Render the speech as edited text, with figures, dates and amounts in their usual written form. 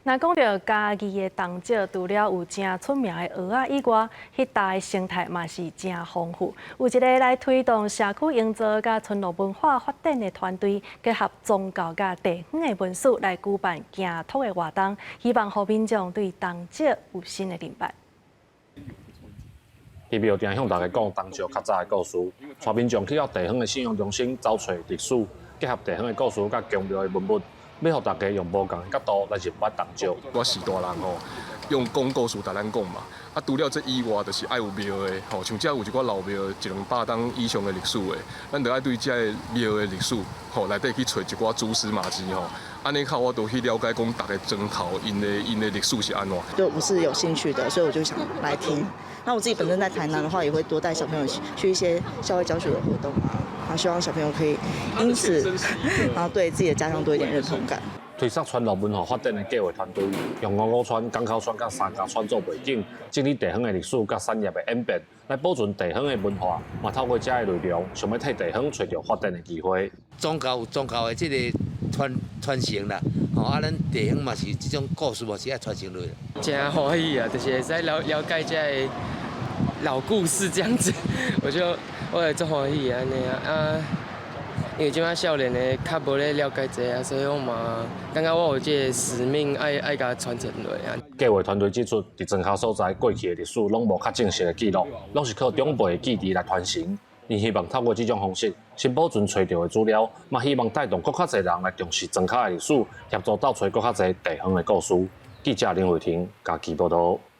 若講著嘉義的東石，除了有誠出名的蚵仔以外，彼搭的生態嘛是誠豐富。有一个來推動社區營造佮村落文化發展的團隊，結合宗教佮地方的文史來舉辦行讀的活動，希望予民眾對東石有新的認識。佇廟埕向大家講東石較早的故事，帶民眾去到地方的信仰中心走揣歷史，結合地方的故事佮宮廟的文物，欲予大家用無仝的角度來認捌東石。我是大人吼，用講故事共咱講嘛。啊，除了這以外，就是愛有廟的吼，像遮有一寡老廟，一兩百冬以上的歷史的，咱著愛對這个廟的歷史吼內底去揣一寡蛛絲馬跡吼。按呢較有法度去了解講逐个莊頭𪜶的歷史是按怎。對我是有興趣的，所以我就想來聽。那我自己本身在台南的話，也會多帶小朋友去一些校外教學的活動啊，然後希望小朋友可以因此，然後對自己的家鄉多一點認同感。推捒村落文化發展的計劃團隊，用五股村、港口村佮三家村做背景，整理地方的歷史佮產業的演變，來保存地方的文化，嘛透過這个內容，想欲替地方揣著發展的機會。宗教有宗教的這个傳承啦，吼啊，咱地方嘛是這種故事嘛是愛傳承落來。誠歡喜啊，就是會使了解這个老故事這樣子，我會足歡喜按呢啊。因為這擺少年的較無咧了解這个啊，所以我嘛感覺我有這个使命愛共傳承落來。計劃團隊指出，佇莊跤所在過去的歷史攏無較正式的記錄，攏是靠長輩的記憶來傳承。𪜶希望透過這種方式，先保存揣著的資料，嘛希望帶動閣較濟人來重視莊跤的歷史，協助鬥揣閣較濟地方的故事。記者林慧婷嘉義報導。